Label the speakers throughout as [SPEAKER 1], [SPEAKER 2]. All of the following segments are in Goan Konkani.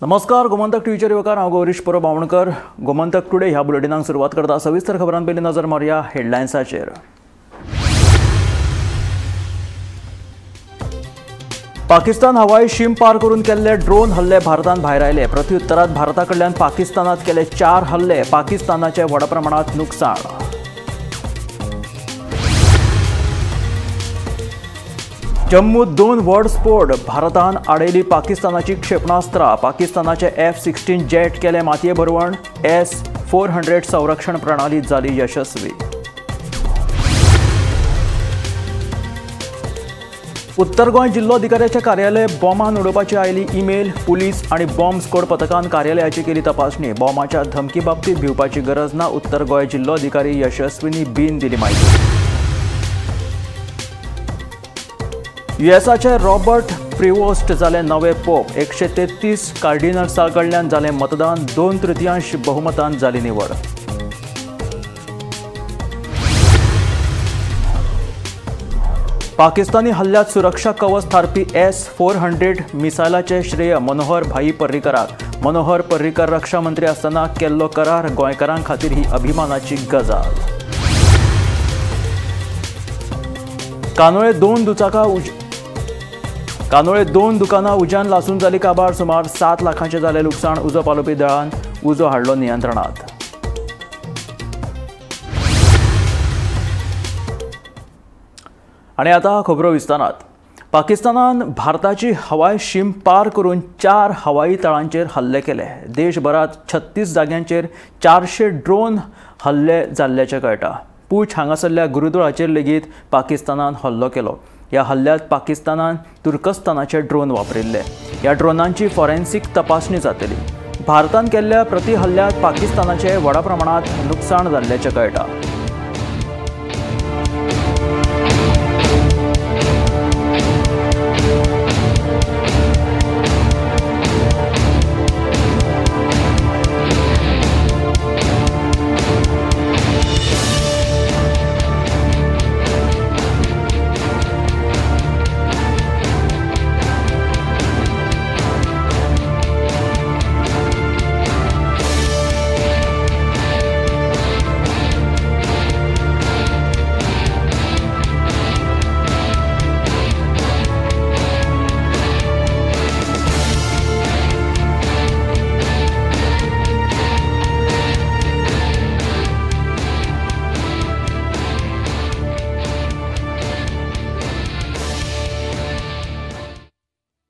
[SPEAKER 1] नमस्कार, गोमंतक टीव्हीचेर येवकार. हांव गौरीश परब आमोणकर. गोमंतक टुडे ह्या बुलेटिनाक सुरवात करता. सविस्तर खबरां पयलीं नजर मारुया हेडलायन्साचेर. पाकिस्तान हवाई शीम पार करून केल्ले ड्रोन हल्ले भारतान भायर आयले. प्रत्युत्तरात भारता कडल्यान पाकिस्तानात केले 4 हल्ले. पाकिस्तानाचे व्हड प्रमाणात नुकसान. जम्मूत 2 व्हड स्फोट. भारतान आडयली पाकिस्तानाची क्षेपणास्त्रां. पाकिस्तानाचे F-16 jet केले मातये भरवण. S-400 संरक्षण प्रणाली जाली यशस्वी. उत्तर गोंय जिल्लोधिकाऱ्याच्या कार्यालय बॉमान उडोवपाची आयली ईमेल. पुलीस आनी बॉम्ब स्क्वॉड पथकान कार्यालयाची केली तपासणी. बॉमाच्या धमकी बाबतीत भिवपाची गरज ना. उत्तर गोंय जिल्लोधिकारी यशस्विनी बीन दिली म्हायती. युएसाचे रॉबर्ट प्रिवोस्ट जाले नवे पोप. 133 कार्डिनल्सां कडल्यान जालें मतदान. 2/3 बहुमतान जाली निवड. पाकिस्तानी हल्ल्यात सुरक्षा कवच थारपी S-400 मिसायलाचें श्रेय मनोहर भाई पर्रीकराक. मनोहर पर्रीकर रक्षा मंत्री आसतना केल्लो करार गोंयकारां खातीर ही अभिमानाची गजाल. कानोळे दोन दुकानां उज्यान लासून जाली काबार. सुमार 7 लाखांचें जालें लुकसाण. उजो पालोवपी दळान उजो हाडलो नियंत्रणात. आनी आतां खबरो विस्तारात. पाकिस्तानान भारताची हवाई शीम पार करून 4 हवाई तळांचेर हल्ले केले. देशभरात 36 जाग्यांचेर 400 ड्रोन हल्ले जाल्ल्याचें कळटा. पूंछ हांगासरल्या गुरुद्वाराचेर लेगीत पाकिस्तानान हल्लो केलो. ह्या हल्ल्यांत पाकिस्तानान तुर्कस्तानाचे ड्रोन वापरिल्ले. ह्या ड्रोनांची फॉरेन्सिक तपासणी जातली. भारतान केल्ल्या प्रति हल्ल्यांत पाकिस्तानाचे व्हडा प्रमाणात नुकसान जाल्ल्याचें कळटा.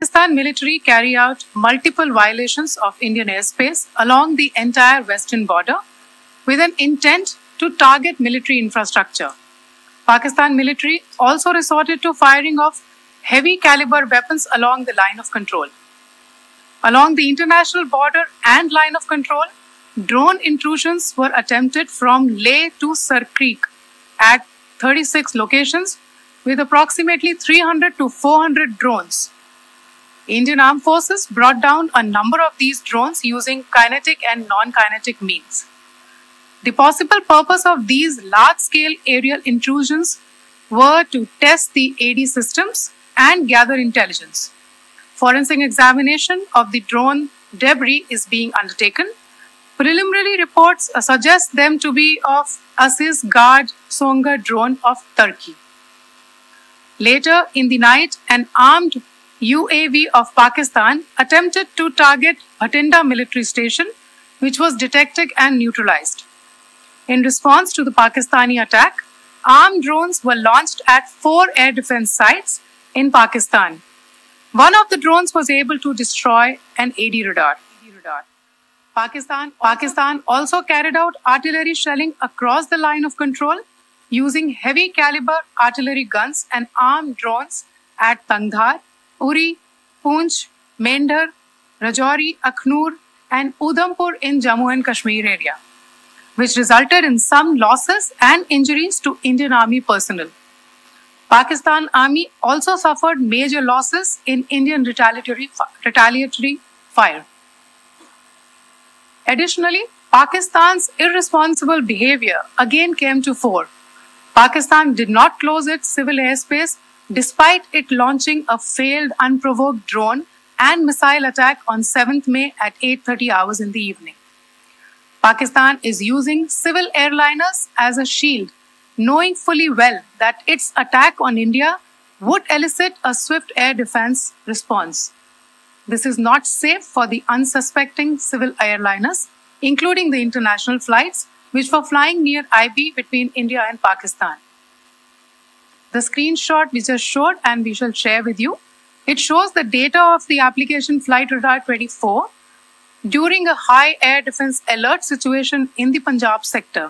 [SPEAKER 2] Pakistan military carry out multiple violations of Indian airspace along the entire western border with an intent to target military infrastructure. Pakistan military also resorted to firing of heavy caliber weapons along the line of control. Along the international border and line of control, drone intrusions were attempted from Leh to Sir Creek at 36 locations with approximately 300 to 400 drones. Indian Armed Forces brought down a number of these drones using kinetic and non-kinetic means. The possible purpose of these large-scale aerial intrusions were to test the AD systems and gather intelligence. Forensic examination of the drone debris is being undertaken. Preliminary reports suggest them to be of Aziz Guard Songar drone of Turkey. Later in the night, an armed UAV of Pakistan attempted to target Bhatinda military station, which was detected and neutralized. In response to the Pakistani attack, armed drones were launched at 4 air defense sites in Pakistan. One of the drones was able to destroy an AD radar. Pakistan also carried out artillery shelling across the line of control using heavy caliber artillery guns and armed drones at Tangdhar, Uri, Poonch, Mendhar, Rajouri, Akhnur and Udhampur in Jammu and Kashmir area, which resulted in some losses and injuries to Indian Army personnel. Pakistan Army also suffered major losses in Indian retaliatory fire. Additionally, Pakistan's irresponsible behavior again came to fore. Pakistan did not close its civil airspace despite it launching a failed unprovoked drone and missile attack on 7th May at 8:30 hours in the evening. Pakistan is using civil airliners as a shield, knowing fully well that its attack on India would elicit a swift air defense response. This is not safe for the unsuspecting civil airliners, including the international flights, which were flying near IB between India and Pakistan. The screenshot we just showed and we shall share with you, it shows the data of the application Flight Radar 24 during a high air defense alert situation in the Punjab sector.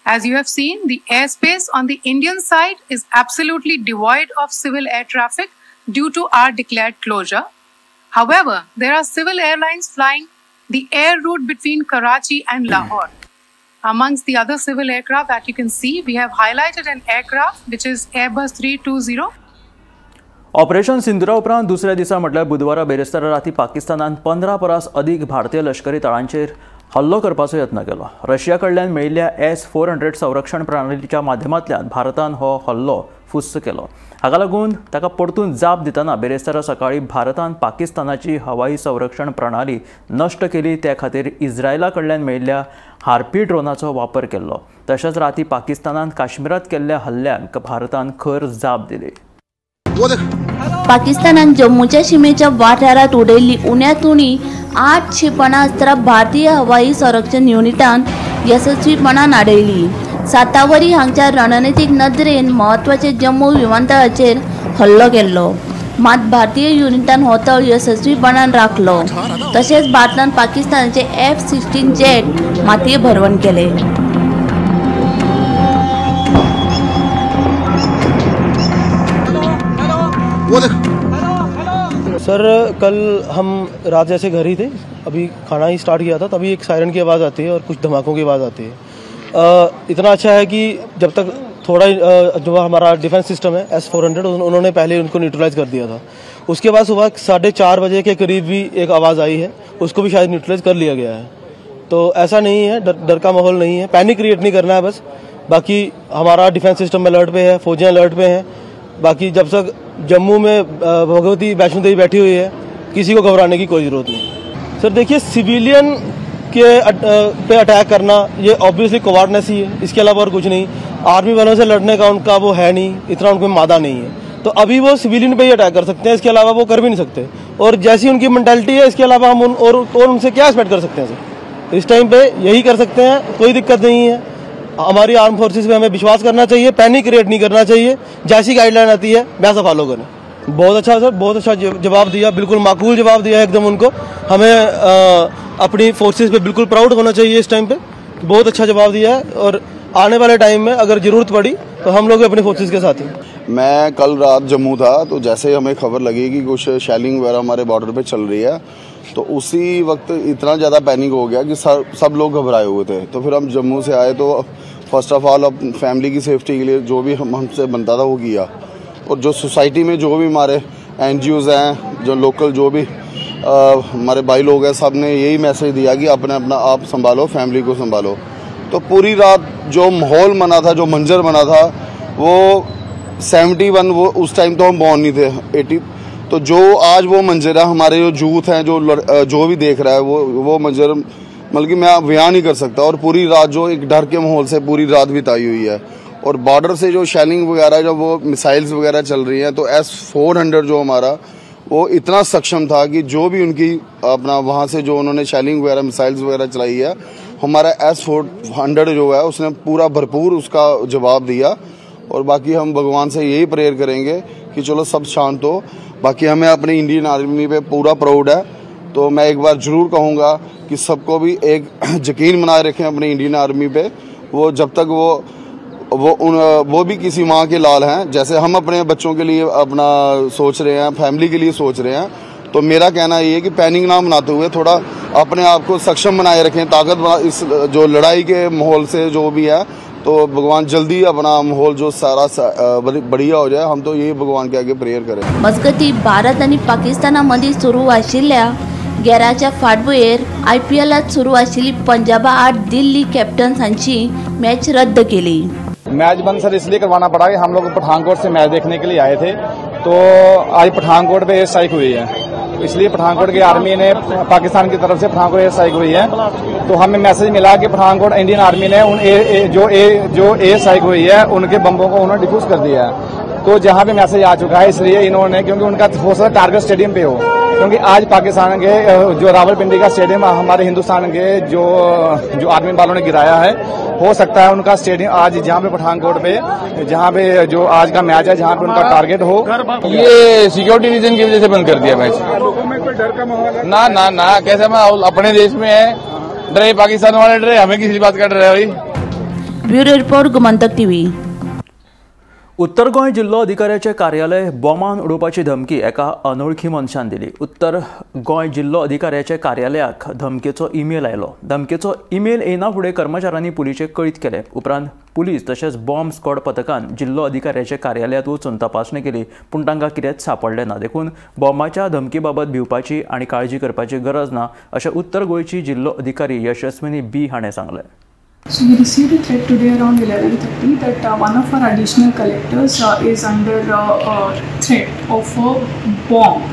[SPEAKER 2] As you have seen, the airspace on the Indian side is absolutely devoid of civil air traffic due to our declared closure. However, there are civil airlines flying the air route between Karachi and Lahore. Amongst the other civil aircraft that you can see, we have highlighted an aircraft which is Airbus 320.
[SPEAKER 1] Operation Sindura उपरांत दुसऱ्या दिसा म्हटल्यार बुधवारा बेरेस्तारा राती पाकिस्तानान 15 परस अदीक भारतीय लश्करी तळांचेर हल्लो करपाचो यत्न केलो. रशिया कडल्यान मेळिल्ल्या S-400 संरक्षण प्रणालीच्या माध्यमांतल्यान भारतान हो हल्लो फुस्स केलो. हाका लागून ताका परतून जाप दितना बेरेस्तारा सकाळी भारतान पाकिस्तानाची हवाई संरक्षण प्रणाली नश्ट केली. त्या खातीर इस्रायला कडल्यान मेळिल्ल्या हार्पी ड्रोनाचो वापर केल्लो. तशेंच राती पाकिस्तानान काश्मीरांत केल्ल्या हल्ल्यांक भारतान खर जाप दिली.
[SPEAKER 3] पाकिस्तानान जम्मूच्या शिमेच्या वाठारात उडयल्ली उण्यांत उणी 8 क्षेपणास्त्रां भारतीय हवाई संरक्षण युनिटान येसस्वीपणान आडयली. सातावरी हांगच्या रणनितीक नदरेन म्हत्वाचे जम्मू विमानतळाचेर हल्लो केल्लो, मात भारतीय युनिटान हो तळ येसस्वीपणान राखलो. तशेंच भारतान पाकिस्तानाचे F-16 jet मातये भरवण केले.
[SPEAKER 4] सर, कल हम रात जैसे घर ही थे, अभी खाना ही स्टार्ट किया था, तभी एक सायरन की आवाज़ आती है और कुछ धमाकों की आवाज़ आती है. इतना अच्छा है कि जब तक थोड़ा जो हमारा डिफेंस सिस्टम है S-400, उन्होंने पहले उनको न्यूट्रलाइज कर दिया था. उसके बाद सुबह 4:30 बजे के करीब भी एक आवाज़ आई है, उसको भी शायद न्यूट्रलाइज कर लिया गया है. तो ऐसा नहीं है, डर का माहौल नहीं है, पैनिक क्रिएट नहीं करना है बस. बाकी हमारा डिफेंस सिस्टम अलर्ट पे है, फौजें अलर्ट पे हैं. बाकी जब तक जम्मू में भगवती वैष्णो देवी बैठी हुई है, किसी को घबराने की कोई ज़रूरत नहीं. सर देखिए, सिविलियन के पे अटैक करना ये ऑब्वियसली कवार्डनेस ही है, इसके अलावा और कुछ नहीं. आर्मी वालों से लड़ने का उनका वो है नहीं, इतना उनको मादा नहीं है, तो अभी वो सिविलियन पे ही अटैक कर सकते हैं, इसके अलावा वो कर भी नहीं सकते. और जैसी उनकी मेंटालिटी है, इसके अलावा हम और उनसे क्या एक्सपेक्ट कर सकते हैं सर? इस टाइम पे यही कर सकते हैं, कोई दिक्कत नहीं है. हमारी आर्म फोर्सेस में हमें विश्वास करना चाहिए, पैनिक क्रिएट नहीं करना चाहिए. जैसी गाइडलाइन आती है वैसा फॉलो करें. बहुत अच्छा सर, बहुत अच्छा जवाब दिया, बिल्कुल माकूल जवाब दिया एकदम उनको. हमें अपनी फोर्सेस पे बिल्कुल प्राउड होना चाहिए इस टाइम पे. बहुत अच्छा जवाब दिया है और आने वाले टाइम में अगर ज़रूरत पड़ी तो हम लोग अपनी फोर्सेस के साथ हैं.
[SPEAKER 5] मैं कल रात जम्मू था, तो जैसे ही हमें खबर लगी कि कुछ शेलिंग वगैरह हमारे बॉर्डर पे चल रही है, तो उसी वक्त इतना ज़्यादा पैनिक हो गया कि सब लोग घबराए हुए थे. तो फिर हम जम्मू से आए तो फर्स्ट ऑफ ऑल अब फैमिली की सेफ्टी के लिए जो भी हमसे बनता था वो किया. और जो सोसाइटी में जो भी हमारे NGOs हैं, जो लोकल जो भी हमारे भाई लोग हैं, सब ने यही मैसेज दिया कि अपने अपना आप संभालो, फैमिली को संभालो. तो पूरी रात जो माहौल बना था, जो मंजर बना था, वो 71, वो उस टाइम तो हम बॉर्न नहीं थे, 80. तो जो आज वो मंजर है, हमारे जो यूथ हैं, जो भी देख रहा है, वो मंजर मतलब कि मैं बयान नहीं कर सकता. और पूरी रात जो एक डर के माहौल से पूरी रात बिताई हुई है. और बॉर्डर से जो शेलिंग वगैरह, जो वो मिसाइल्स वगैरह चल रही हैं, तो S-400 जो हमारा वो इतना सक्षम था कि जो भी उनकी अपना वहाँ से जो उन्होंने शेलिंग वगैरह मिसाइल्स वगैरह चलाई है, हमारा S-400 जो है उसने पूरा भरपूर उसका जवाब दिया. और बाकी हम भगवान से यही प्रेयर करेंगे कि चलो सब शांत हो. बाकी हमें अपनी इंडियन आर्मी पे पूरा प्राउड है. तो मैं एक बार ज़रूर कहूँगा कि सबको भी एक यकीन बनाए रखें अपनी इंडियन आर्मी पे. वो जब तक वो भी किसी माँ के लाल हैं, जैसे हम अपने बच्चों के लिए अपना सोच रहे हैं, फैमिली के लिए सोच रहे हैं. तो मेरा कहना ये है कि पैनिक ना मनाते हुए थोड़ा अपने आप को सक्षम बनाए रखें, ताकत बना इस जो लड़ाई के माहौल से जो भी है, तो भगवान जल्दी अपना माहौल जो सारा बढ़िया हो जाए, हम तो यही भगवान के आगे प्रेयर करें.
[SPEAKER 3] मजगती भारत आनी पाकिस्ताना मदीं सुरू आशिल्ल्या गेराच्या फाटभुंयेर IPLांत सुरू आशिल्ली पंजाबा आड दिल्ली कॅपिटल्स हांची मॅच रद्द केली.
[SPEAKER 6] मैच बंद सर इसलिए करवाना पड़ा कि हम लोग पठानकोट से मैच देखने के लिए आए थे, तो आज पठानकोट पे एयर स्ट्राइक हुई है, इसलिए पठानकोट की आर्मी ने पाकिस्तान की तरफ से पठानकोट एयर स्ट्राइक हुई है। तो हमें मैसेज मिला कि पठानकोट इंडियन आर्मी ने उन जो एयर स्ट्राइक हुई है उनके बम्बों को उन्होंने डिफ्यूज कर दिया है। तो जहां पे मैसेज आ चुका है, इसलिए इन्होंने, क्योंकि उनका हो सकता टारगेट स्टेडियम पे हो, क्योंकि आज पाकिस्तान के जो रावलपिंडी का स्टेडियम हमारे हिंदुस्तान के जो आर्मी वालों ने गिराया है, हो सकता है उनका स्टेडियम आज जहां पे पठानकोट पे जहां पे जो आज का मैच है जहां पे उनका टारगेट हो।
[SPEAKER 7] ये सिक्योरिटी रीजन की वजह से बंद कर दिया मैच।
[SPEAKER 8] लोगों में कोई डर का माहौल है?
[SPEAKER 7] ना ना ना, कैसे माहौल, अपने देश में है, डरे पाकिस्तान वाले डरे, हमें किसी बात का डर है भाई।
[SPEAKER 3] Bureau report, Gomantak TV.
[SPEAKER 1] उत्तर गोंय जिल्लो अधिकाऱ्याचे कार्यालय बॉमान उडोवपाची धमकी एका अनोळखी मनशान दिली। उत्तर गोंय जिल्लो अधिकाऱ्याचे कार्यालयाक धमकेचो ईमेल आयलो। धमकेचो ईमेल येना फुडें कर्मचाऱ्यांनी पुलिशेक कळीत केलें। उपरांत पुलीस तशेंच बॉम्ब स्क्वॉड पथकान जिल्लो अधिकाऱ्याचे कार्यालयांत वचून तपासणी केली, पूण तांकां कितेंच सांपडलें ना। देखून बॉम्बाच्या धमकी बाबत भिवपाची आनी काळजी करपाची गरज ना अशें उत्तर गोंयची जिल्लो अधिकारी यशस्विनी बी हाणें सांगलें।
[SPEAKER 9] So we received a threat today around 11:30 that one of our additional collectors is under threat of a bomb.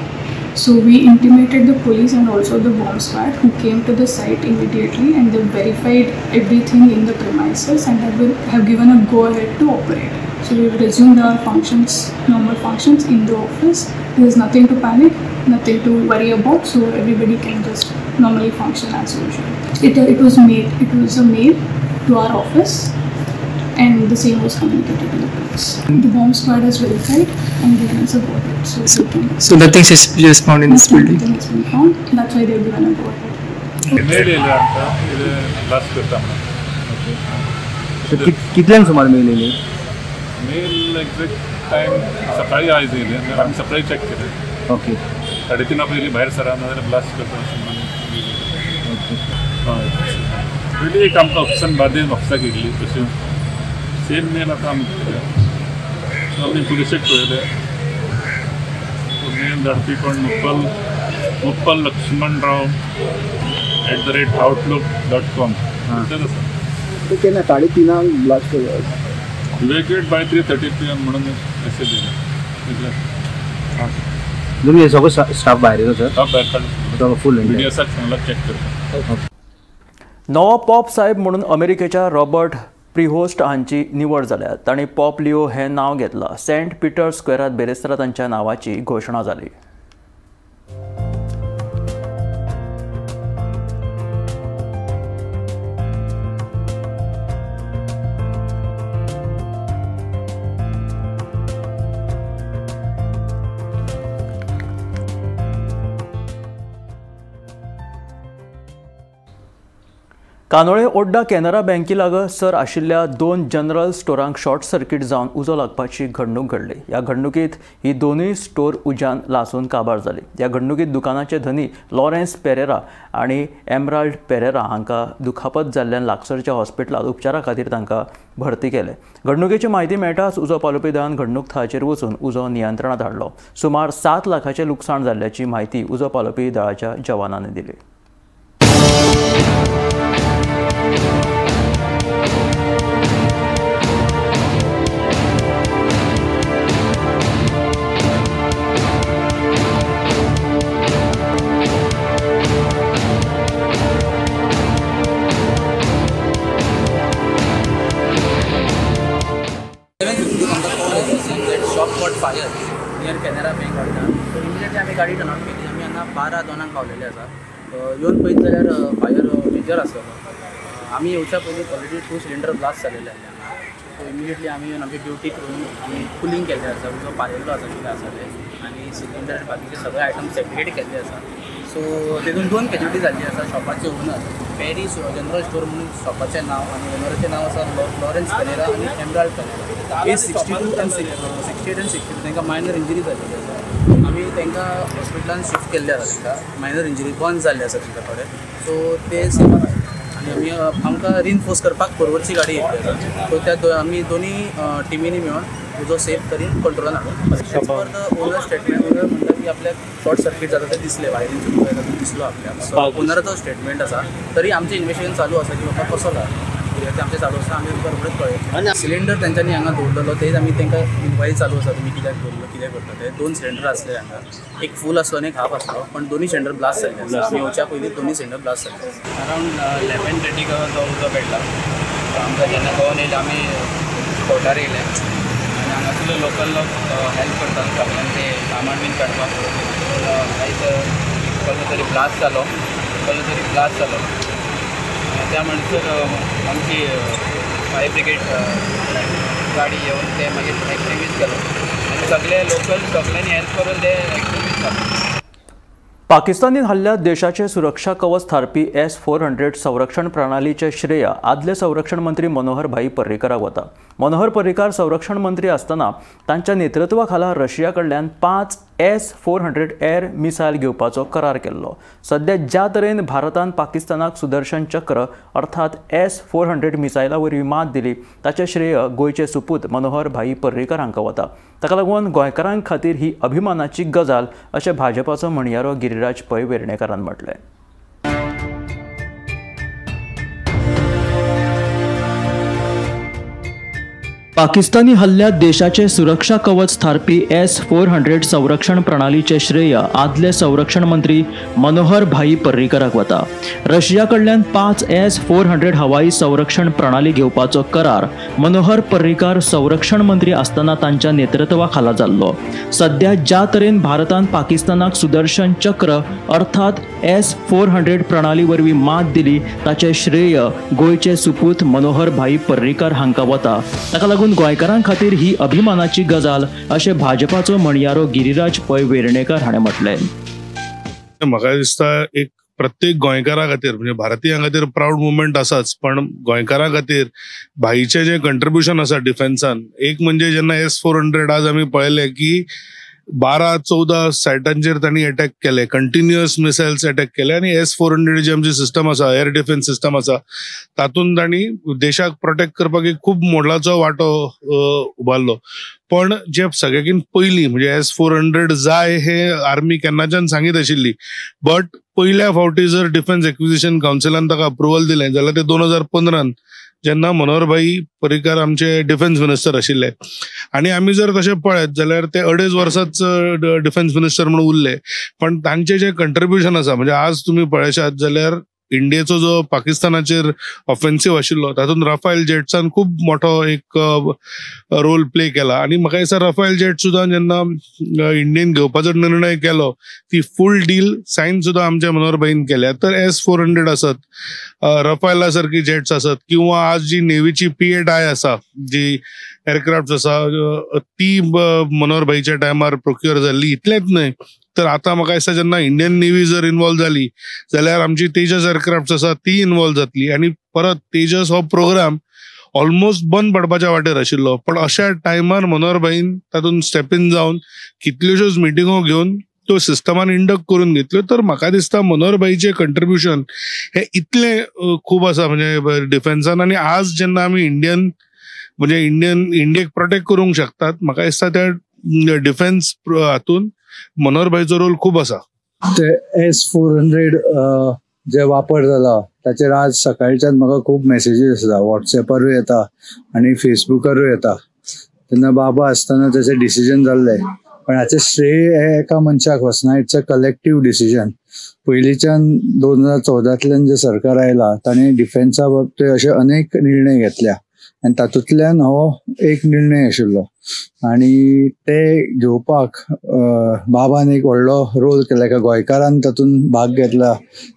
[SPEAKER 9] So we intimated the police and also the bomb squad, who came to the site immediately and they verified everything in the premises and have given a go ahead to operate. So we have resumed our functions, normal functions in the office. There is nothing to panic, nothing to worry about. So everybody can just normally function as usual. It was mail. It was a mail to our office, and the same was communicated to the police. The bomb squad has verified and given us a go ahead.
[SPEAKER 10] So nothing suspicious found in this building.
[SPEAKER 9] Nothing has been found. That's why they have given a go ahead.
[SPEAKER 4] कितल्यांक सुमार मेल येयली?
[SPEAKER 8] मेल एक्झॅक्ट टायम सकाळी आयज येयली, आमी सकाळी चॅक केले।
[SPEAKER 4] ओके,
[SPEAKER 8] 3:30 पयलीं भायर सरा, नाजाल्यार ब्लास्ट करता अशें म्हणून। हय, पयलीं एक आमकां ऑफिसान बार्देज ऑफिसाक येयल्ली, तशें सेम मेल आतां आमकां सो आमी पुलिशेक पळयलें। मेल धाडपी कोण, Muppal Laxman Rao @outlook.com तेच आसा।
[SPEAKER 6] ते केन्ना 3:30 ब्लास्ट केलो?
[SPEAKER 8] इवॅक्युएट बाय 3:30 PM म्हणून मेसेज येयलो।
[SPEAKER 4] तुमी सगळो स्टाफ भायर येयलो सर?
[SPEAKER 8] स्टाफ भायर काडलो,
[SPEAKER 4] फूल
[SPEAKER 8] बीडीएसाक सांगला चॅक करपाक।
[SPEAKER 1] नवो पॉप साहेब म्हणून अमेरिकेच्या रॉबर्ट प्रिहोस्ट हांची निवड जाल्या। तांणी पॉप लिओ हें नांव घेतलां। सेंट पीटर स्क्वेरात बेरेस्तारा तांच्या नांवाची घोशणा जाली। कानोळे ओड्डा कॅनरा बँके लागसर आशिल्ल्या 2 जनरल स्टोरांक शॉर्ट सर्किट जावन उजो लागपाची घडणूक घडली। ह्या घडणुकीत ही दोनूय स्टोर उज्यान लासून काबार जाली। ह्या घडणुकीत दुकानाचे धनी लॉरेन्स पेरेरा आनी एमराल्ड पेरेरा हांकां दुखापत जाल्ल्यान लागसरच्या हॉस्पिटलांत उपचारा खातीर तांकां भरती केले। घडणुकेची म्हायती मेळटाच उजो पालोवपी दळान घडणूक थळाचेर वचून उजो नियंत्रणांत हाडलो। सुमार 7 लाखाचें लुकसाण जाल्ल्याची म्हायती उजो पालोवपी दळाच्या जवानांनी दिली।
[SPEAKER 11] Fire near Canara bank वाडटा। सो इमिजिएटली आमी गाडी टर्न आउट केली। आमी हांगा 12:02 पावलेले आसा। येवन पळयत जाल्यार फायर मेजर आसलेलो। आमी येवच्या पयलीं ऑलरेडी 2 सिलिंडर ब्लास्ट जालेले आसले हांगा। सो इमिजिएटली आमी येवन आमची ड्युटी करून आमी कुलींग केल्लें आसा, उजो पालयल्लो आसा कितें आसा तें, आनी सिलिंडर बाकीचे सगळे आयटम सेपरेट केल्ले आसा। सो तेतून 2 कॅज्युलिटी जाल्ली आसा। शॉपाचे ओनर पेरी जनरल स्टोर म्हणून शॉपाचें नांव आनी ओनराचें नांव आसा लॉरेन्स पेरेरा आनी एमराल्ड पेरेरा। एज 62 आनी 68 आनी 62 तांकां मायनर इंजरी जाल्ली आसा। आमी तांकां हॉस्पिटलान शिफ्ट केल्ले आसा। तांकां मायनर इंजरी बर्न जाल्ले आसा तांकां थोडे। सो ते सेफ आसा आनी आमी आमकां रिनफोर्स करपाक कोरवरची गाडी येयल्ली आसा। सो त्या आमी दोनी टिमींनी मेळून उजो सेफ करीन कंट्रोलान हाडून। As per the owner statement, owner म्हणटा की आपल्याक शॉर्ट सर्कीट जाता तें दिसलें, वायरींग दिसलो आपल्याक। सो ओनराचो स्टेटमेंट आसा। तरी आमचें इन्वेस्टिगेशन चालू आसा की बाबा कसो जाला। कित्याक ते आमचें चालू आसा, आमी तुमकां रोखडेच कळयतले. सिलिंडर तेंच्यांनी हांगा दवरलेलो तेच आमी तांकां इन्क्वायरी चालू आसा, तुमी कित्याक दवरलो, कितें करता ते. 2 सिलिंडर आसले हांगा, एक फूल आसलो आनी एक हाफ आसलो, पण दोनूय सिलिंडर ब्लास्ट जाल्ले आसा. आमी येवच्या पयलीं दोनूय सिलिंडर ब्लास्ट जाल्ले.
[SPEAKER 12] अरावंड 11:30 तो उजो पेटला. आमकां जेन्ना कळोन येयलें आमी स्पॉटार येयले आनी हांगासरलो लोकल लोक हेल्प करतात सगळ्यांक ते सामान बीन काडपाक. लायक कसलो तरी ब्लास्ट जालो, त्या म्हणसर आमची फायर ब्रिगेड गाडी येवन ते मागीर एक्टिंग्विश केलो आनी सगळे लोकल सगळ्यांनी हेल्प करून ते एक्टिंग्विश जाले.
[SPEAKER 1] पाकिस्तानी हल्ल्यात देशाचे सुरक्षा कवच थारपी S-400 संरक्षण प्रणालीचे श्रेय आदले संरक्षण मंत्री मनोहर भाई पर्रीकराक वता. मनोहर पर्रीकार संरक्षण मंत्री आसतना तांच्या नेतृत्वाखाला रशिया कडल्यान 5 S-400 air missile घेवपाचो करार केल्लो. सध्या ज्या तरेन भारतान पाकिस्तानाक सुदर्शन चक्र अर्थात S-400 मिसायला वरवीं मात दिली ताचें श्रेय गोंयचे सुपूत मनोहर भाई पर्रीकर हांकां वता. ताका लागून गोंयकारां खातीर ही अभिमानाची गजाल अशें भाजपाचो म्हणयारो गिरिराज पै वेर्णेकारान म्हटलें. पाकिस्तानी हल्ल्यात देशाचे सुरक्षा कवच थारपी S-400 संरक्षण प्रणालीचे श्रेय आदले संरक्षण मंत्री मनोहर भाई पर्रीकराक वता. रशिया कडल्यान 5 S-400 हवाई संरक्षण प्रणाली घेवपाचो करार मनोहर पर्रीकार संरक्षण मंत्री आसतना तांच्या नेतृत्वाखाला जाल्लो. सध्या ज्या तरेन भारतान पाकिस्तानाक सुदर्शन चक्र अर्थात S-400 प्रणाली वरवीं मात दिली ताचें श्रेय गोंयचे सुपूत मनोहर भाई पर्रीकार हांकां वता. ताका लागून गोंयकारां खातीर ही अभिमानाची गजाल अशें भाजपाचो म्हणयारो गिरिराज पै वेर्णेकर हाणें म्हटलें.
[SPEAKER 13] म्हाका दिसता एक प्रत्येक गोंयकारा खातीर म्हणजे भारतीयां खातीर प्रावड मुवमेंट आसाच, पण गोंयकारां खातीर भाईचें जें कंट्रिब्युशन आसा डिफेन्सान, एक म्हणजे जेन्ना S-400 आज आमी पळयलें की 12-14 सायटांचेर तांणी अटॅक केले, कंटिन्युअस मिसायल्स अटॅक केले आनी S-400 जी आमची सिस्टम आसा, एअर डिफेन्स सिस्टम आसा, तातूंत तांणी देशाक प्रोटेक्ट करपाक एक खूब मोलाचो वांटो उबारलो. पण जे सगळ्याकीन पयलीं म्हणजे S-400 जाय हे आर्मी केन्नाच्यान सांगीत आशिल्ली, बट पयल्या फावटी जर डिफेन्स एक्विजिशन कावन्सिलान ताका अप्रुवल दिलें जाल्यार ते 2015 जेन्ना मनोहर भाई पर्रीकार आमचे डिफेन्स मिनिस्टर आशिल्ले. आनी आमी जर तशें पळयत जाल्यार ते 2.5 वर्सांच डिफेन्स मिनिस्टर म्हणून उरले, पण तांचें जें कंट्रिब्युशन आसा म्हणजे आज तुमी पळयशात जाल्यार इंडियेचो जो पाकिस्तानाचेर ऑफेन्सिव आशिल्लो तातूंत राफेल जेट्सान खूब मोठो एक रोल प्ले केला. आनी म्हाका दिसता राफेल जेट सुद्दां जेन्ना इंडियेन घेवपाचो निर्णय केलो ती फूल डील सायन सुद्दां आमच्या मनोहर भाईन केल्या. तर S-400 आसत, राफेला सारकी जेट्स आसत, किंवा आज जी नेव्हीची P-8I आसा, जी एअरक्राफ्ट आसा, ती मनोहर भाईच्या टायमार प्रोक्युअर जाल्ली. इतलेंच न्हय तर आतां म्हाका दिसता जेन्ना इंडियन नेव्ही जर इन्वॉल्व जाली जाल्यार आमची तेजस एअरक्राफ्ट आसा ती इन्वॉल्व जातली आनी परत तेजस हो प्रोग्राम ऑलमोस्ट बंद पडपाच्या वाटेर आशिल्लो, पण अशा टायमार मनोहर भाईन तातूंत स्टेप इन जावन कितल्योश्योच मिटिंगो घेवन त्यो सिस्टमान इंडक्ट करून घेतल्यो. तर म्हाका दिसता मनोहर भाईचें कंट्रिब्युशन हें इतलें खूब आसा म्हणजे डिफेन्सान. आनी आज जेन्ना आमी इंडियन म्हणजे इंडियेक प्रोटेक्ट करूंक शकतात, म्हाका दिसता त्या डिफेन्स हातून मनोहर भाईचो रोल खूब आसा.
[SPEAKER 14] ते S-400 जे वापर जाला ताचेर आज सकाळच्यान म्हाका खूब मॅसेजीस आसा, वॉट्सएपारूय येता आनी फेसबुकारूय येता. तेन्ना बाबा आसतना ताचें डिसिजन जाल्लें, पण हाचें श्रेय हें एका मनशाक वचना, it's a collective decision. पयलींच्यान 2014तल्यान जें सरकार आयलां ताणें डिफेन्सा बाबतींत अशे अनेक निर्णय घेतल्या आनी तातूंतल्यान हो एक निर्णय आशिल्लो आनी ते घेवपाक बाबान एक व्हडलो रोल केला. एका गोंयकारान तातूंत भाग घेतला,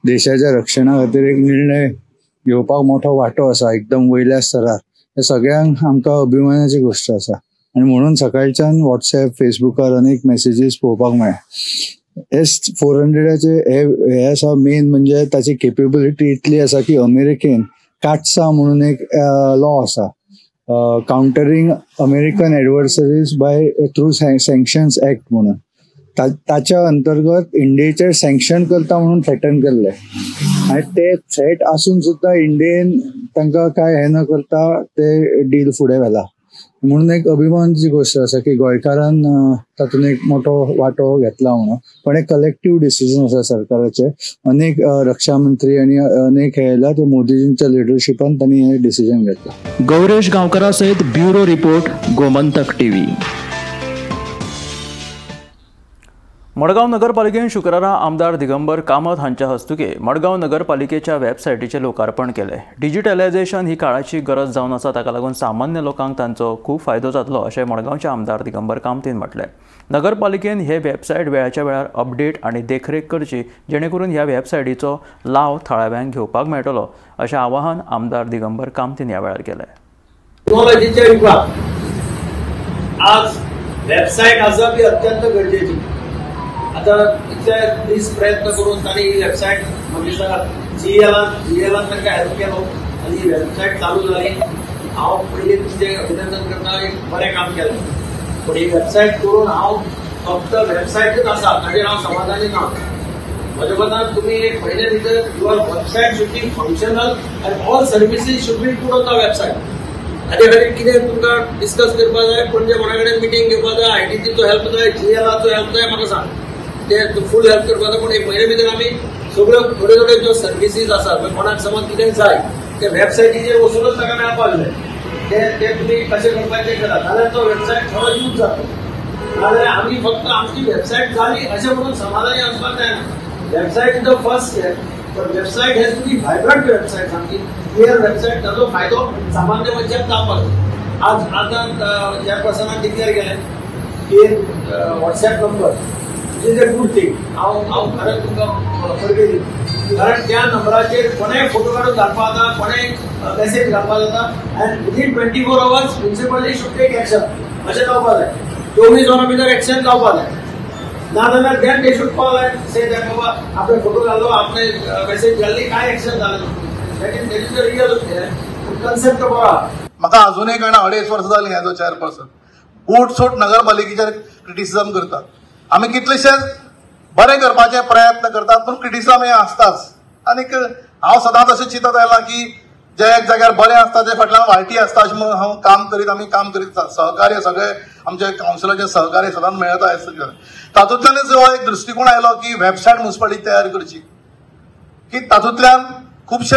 [SPEAKER 14] देशाच्या रक्षणा खातीर एक निर्णय घेवपाक मोठो वांटो आसा एकदम वयल्या स्तरार. हे सगळ्यांक आमकां अभिमानाची गोश्ट आसा आनी म्हणून सकाळच्यान वॉट्सएप फेसबुकार अनेक मॅसेजीस पळोवपाक मेळ्ळे. S-400 हे आसा मेन म्हणजे ताची केपेबिलिटी इतली आसा की अमेरिकेन काटसा म्हणून एक लॉ आसा, countering American adversaries by through sanctions act म्हणून, ताच्या अंतर्गत इंडियेचेर सँक्शन करता म्हणून थ्रेटन केल्ले आनी ते थ्रेट आसून सुद्दां इंडियेन तांकां काय हें न करता ते डील फुडें व्हेला. म्हणून एक अभिमानाची गोष्ट आसा की गोंयकारान तातूंत एक मोठो वांटो घेतला म्हणून. पण एक कलेक्टिव्ह डिसिजन आसा सरकाराचे, अनेक रक्षा मंत्री आनी अनेक हे आयला ते मोदीजींच्या लिडरशिपान तांणी हे डिसिजन घेतला.
[SPEAKER 1] गौरेश गांवकरा सयत bureau report, Gomantak TV. Madgaon नगरपालिकेन शुक्रारा आमदार दिगंबर कामत हांच्या हस्तुके मडगांव नगरपालिकेच्या वेबसायटीचें लोकार्पण केलें. डिजिटलायझेशन ही काळाची गरज जावन आसा, ताका लागून सामान्य लोकांक तांचो खूब फायदो जातलो अशें मडगांवचे आमदार दिगंबर कामतीन म्हटलें. नगरपालिकेन हे वेबसायट वेळाच्या वेळार अपडेट आनी देखरेख करची, जेणे करून ह्या वेबसायटीचो लाव थळाव्यांक घेवपाक मेळटलो अशें आवाहन आमदार दिगंबर कामतीन ह्या वेळार केलें.
[SPEAKER 15] टेक्नॉलॉजीच्या युगात आज वेबसायट आसप ही अत्यंत गरजेची. आता इतले दीस प्रयत्न करून तांणी ही वेबसायट म्हाका जीएलान तांकां हेल्प केलो आनी ही वेबसायट चालू जाली. हांव पयलीं तुमचें अभिनंदन करता, एक बरें काम केलें. पूण ही वेबसायट करून हांव फक्त वेबसायटच आसा ताचेर हांव समाधानी ना. म्हज्या मतान तुमी एक म्हयन्या भितर your website should be functional and all services should be put on the website. हाजे खातीर कितें तुमकां डिस्कस करपाक जाय, पणजे कोणा कडेन मिटींग घेवपाक जाय, आयटीचो हेल्प जाय, जीएलाचो हेल्प जाय, म्हाका सांग, ते फूल हेल्प करपाक जाय. पूण एक म्हयन्या भितर आमी सगळ्यो थोड्यो थोड्यो ज्यो सर्विसीज आसात, कोणाक समज कितें जाय ते वेबसायटीचेर वचूनच ताका मेळपाक जाय, ते ते तुमी कशें करपाचें करा, जाल्यार तो वेबसायट थोडो यूज जाता. नाजाल्यार आमी फक्त आमची वेबसायट जाली अशें म्हणून समाधानी आसपाक जायना. Website is the first step, पण website has to be vibrant website, सामकी क्लियर वेबसायट, ताजो फायदो सामान्य मनशाक जावपाक जाय. आज आतां चेअरपर्सनान डिक्लेअर केलें की WhatsApp number is a good thing. हांव हांव खरेंच तुमकां परबी दिता, कारण त्या नंबराचेर कोणेय फोटो काडून धाडपाक जाता, कोणेय मॅसेज घालपाक जाता and within 24 hours municipality should take action अशें जावपाक जाय. 24 वरां भितर एक्शन जावपाक जाय, नाजाल्यार then they should call and say that बाबा आपणे फोटो घालो, आपणे मॅसेज घाली, काय एक्शन जालें. That is the real concept बरो आहा.
[SPEAKER 16] म्हाका अजूनय कळना, 2.5 वर्सां जालीं एज अ चेअरपर्सन बूट सूट नगरपालिकेचेर क्रिटिसिजम करतात. आमी कितलेशेच बरें करपाचे प्रयत्न करतात, पूण क्रिटिसिजम हें आसताच. आनीक हांव सदांच अशें चिंतत आयलां की जे एक जाग्यार बरें आसता ते फाटल्यान वायटी आसता अशें म्हणून हांव काम करीत, आमी काम करीत, सहकार्य सगळे आमचे कावन्सिलाचे सहकार्य सदांच मेळता. तातूंतल्यानच हो एक दृश्टिकोण आयलो की वेबसायट म्युनिसिपालिटी तयार करची, की तातूंतल्यान खुबशे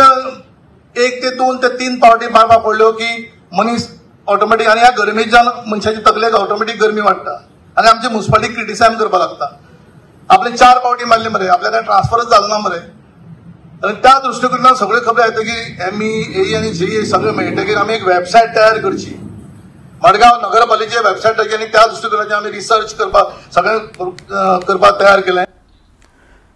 [SPEAKER 16] 1 ते 2 ते 3 पावटी मारपाक पडल्यो की मनीस ऑटोमॅटीक, आनी ह्या गरमेच्यान मनशाची तकलेक ऑटोमॅटीक गरमी वाडटा आनी आमची म्युनिसिपालिटी क्रिटिसायज करपाक लागता. आपले 4 पावटी मारली मरे, आपल्या काय ट्रान्सफरच जालो ना मरे. आनी त्या दृश्टिकोनान सगळ्यो खबरी येतकीर एम ई ए आनी जी सगळें मेळटकीर आमी एक वेबसायट तयार करची, मडगांव नगरपालिकेचे वेबसायट आनी त्या दृश्टिकोनाचेर आमी रिसर्च करपाक सगळें करपाक तयार केलें.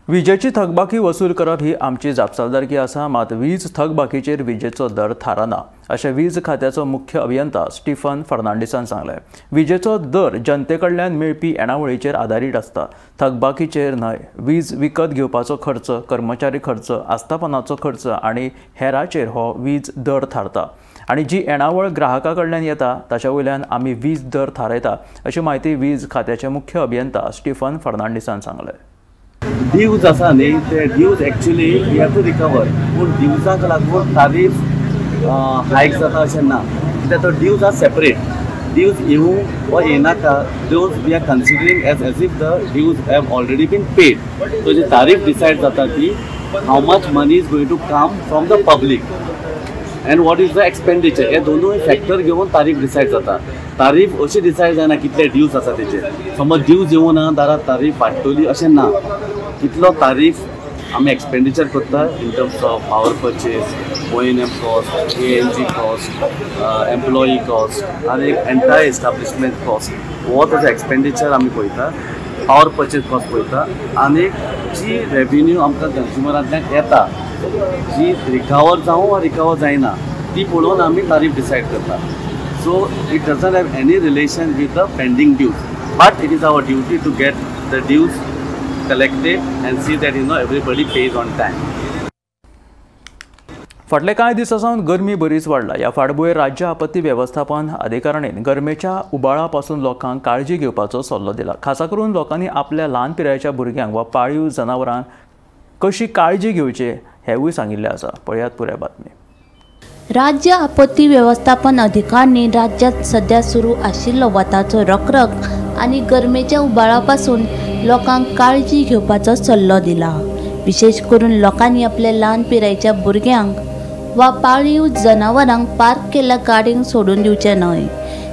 [SPEAKER 1] विजेची थकबाकी वसूल करप ही आमची जापसालदारकी आसा, मात वीज थकबाकीचेर विजेचो दर थारना अशें वीज खात्याचो मुख्य अभियंता स्टीफन फर्नांडीसान सांगलें. विजेचो दर जनते कडल्यान मेळपी येणावळीचेर आदारीत आसता, थकबाकीचेर न्हय. वीज विकत घेवपाचो खर्च, कर्मचारी खर्च, आस्थापनाचो खर्च आनी हेराचेर हो वीज दर थारता आनी जी येणावळ ग्राहका कडल्यान येता ताच्या वयल्यान आमी वीज दर थारायता अशी म्हायती वीज खात्याचे मुख्य अभियंता स्टीफन फर्नांडीसान सांगलें.
[SPEAKER 17] ड्यूज आसा न्ही, ते dues actually we have to recover, पूण ड्यूजाक लागून तारीफ हायक जाता अशें ना, कित्याक तो ड्यूज are separate. Dues येवं वा येनाका, dues we are considering as if the dues have already been paid. So ji tariff decide जाता ती how much money is going to come from the public and what is the expenditure, हे दोनूय फॅक्टर घेवन तारीफ डिसायड जाता. तारीफ अशी डिसायड जायना कितले ड्यूज आसा तेचेर. समज ड्यूज येवं ना जाल्यार तारीफ वाडटली अशें ना, कितलो तारीफ आमी एक्सपेंडिचर करता in terms of power purchase, O&M cost, ANG cost, employee cost आनी एक एंटायर एस्टाब्लिशमेंट कॉस्ट, हो ताजो एक्सपेंडिचर आमी पळयता, पावर पर्चेज कॉस्ट पळयता आनी जी रेवेन्यू आमकां कंज्युमरांतल्यान येता जी रिकवर जावं वा रिकवर जायना ती पळोवन आमी तारीफ डिसायड करता. So it doesn't have any relation with the pending dues, but it is our duty to get the dues collected and see that you know everybody pays on time.
[SPEAKER 1] फाटले कांय दिसां सावन गरमी बरीच वाडला. ह्या फाटभुंयेर राज्य आपत्ती वेवस्थापन अधिकाऱ्यांनी गरमेच्या उबाळा पासून लोकांक काळजी घेवपाचो सल्लो दिला. खासा करून लोकांनी आपल्या ल्हान पिरायेच्या भुरग्यांक वा पाळीव जनावरांक कशी काळजी घेवची हेवूय सांगिल्लें आसा. पळयात पुराय बातमी.
[SPEAKER 3] राज्य आपत्ती वेवस्थापन अधिकाऱ्यांनी राज्यात सध्या सुरू आशिल्लो वताचो रखरख आनी गरमेच्या उबाळा पासून लोकांक काळजी घेवपाचो सल्लो दिला. विशेष करून लोकांनी आपल्या ल्हान पिरायेच्या भुरग्यांक वा पाळीव जनावरांक पार्क केल्ल्या गाडयेंक सोडून दिवचें न्हय.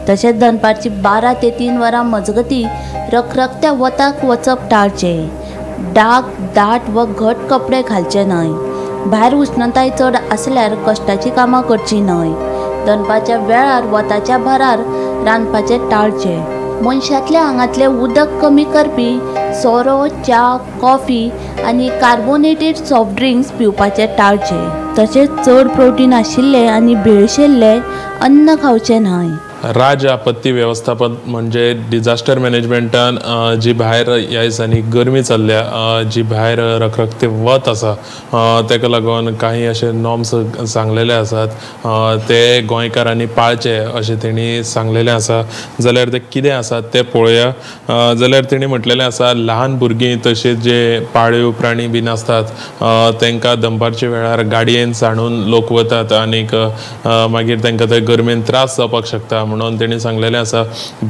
[SPEAKER 3] तशेंच दनपारची 12 ते 3 वरां मजगतीं रखरखत्या वताक वचप टाळचें. डाग दाट वा घट कपडे घालचे न्हय. भायर उष्णताय चड आसल्यार कश्टाचीं कामां करचीं न्हय. दनपारच्या वेळार वताच्या भारार रांदपाचें टाळचें. मनशांतल्या आंगांतलें उदक कमी करपी सोरो, च्या, कॉफी आनी कार्बोनेटेड सॉफ्ट ड्रिंक्स पिवपाचें टाळचें. तशेंच चड प्रोटीन आशिल्लें आनी भेळशेल्लें अन्न खावचें न्हय.
[SPEAKER 18] राज्य आपत्ती वेवस्थापन म्हणजे डिजास्टर मॅनेजमेंटान जी भायर ह्या दिसांनी गरमी चल्ल्या, जी भायर रखरखते वत आसा, ताका लागून काही अशे नॉर्म्स सांगलेले आसात, ते गोंयकारांनी पाळचे अशें तेणी सांगलेलें आसा. जाल्यार ते कितें आसा तें पळोवया. जाल्यार तेणी म्हटलेलें आसा, ल्हान भुरगीं तशेंच जे पाळीव प्राणी बीन आसतात तांकां दनपारच्या वेळार गाडयेन सांडून लोक वतात आनीक मागीर तांकां ते गरमेन त्रास जावपाक शकता. म्हणून तेणी सांगलेलें आसा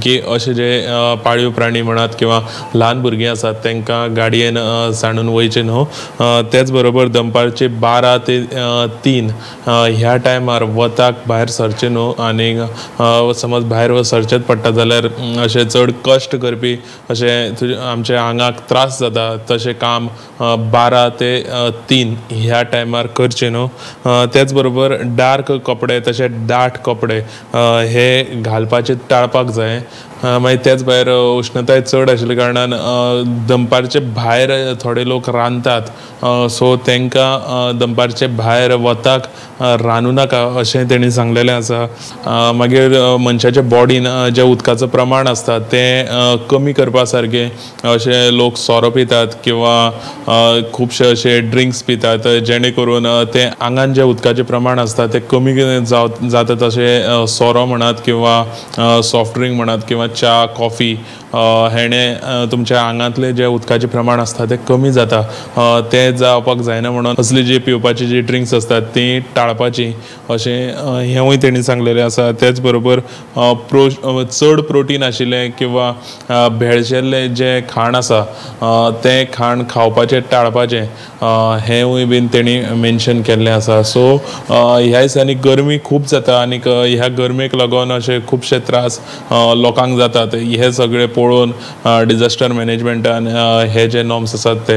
[SPEAKER 18] की अशे जे पाळीव प्राणी म्हणात किंवा ल्हान भुरगीं आसात तांकां गाडयेन सांडून वयचें न्हू. तेच बरोबर दनपारचे 12 ते 3 ह्या टायमार वताक भायर सरचें न्हू आनी समज भायर सरचेंच पडटा जाल्यार अशें चड कश्ट करपी अशें आमच्या आंगाक त्रास जाता तशें काम 12 ते 3 ह्या टायमार करचें न्हू. तेच बरोबर डार्क कपडे तशें दाट कपडे हे घालपाचे टाळपाक जाय. मागीर तेच भायर उष्णताय चड आशिल्ल्या कारणान दनपारचे भायर थोडे लोक रांदतात, सो तांकां दनपारचे भायर वताक रांदूं नाका अशें तेणी सांगलेलें आसा. मागीर मनशाच्या बॉडीन जें उदकाचो प्रमाण आसता तें कमी करपा सारकें अशें लोक सोरो पितात किंवा खुबशे अशे ड्रिंक्स पितात, जेणे करून तें आंगान जें उदकाचें प्रमाण आसता तें कमी जाता. तशें सोरो म्हणात किंवा सॉफ्ट ड्रिंक म्हणात किंवा च्या, कॉफी हेणे तुमच्या आंगांतलें जें उदकाचें प्रमाण आसता तें कमी जाता. तें जावपाक जायना म्हणून असली जी पिवपाची जी ड्रिंक्स आसतात तीं टाळपाचीं अशें हेंवूय तेणी सांगलेलें आसा. तेच बरोबर चड प्रोटीन आशिल्लें किंवा भेळशेल्लें जें खाण आसा तें खाण खावपाचें टाळपाचें हेंवूय बीन तेणी मेन्शन केल्लें आसा. सो ह्या दिसांनी गरमी खूब जाता आनीक ह्या गरमेक लागून अशे खुबशे त्रास लोकांक जातात. हे सगळे पळोवन डिजास्टर मॅनेजमेंटान हे जे नॉर्म्स आसात ते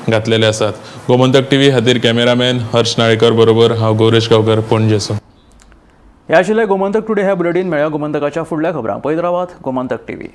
[SPEAKER 18] घातलेले आसात. गोमंतक टीव्ही खातीर कॅमेरामॅन हर्ष नाळेकर बरोबर हांव गौरेश गांवकर, पणजेसून.
[SPEAKER 1] ह्या आशिल्लें गोमंतक टुडे ह्या बुलेटीन. मेळ्या गोमंतकाच्या फुडल्या खबरांक. पळयत रावात गोमंतक टीव्ही.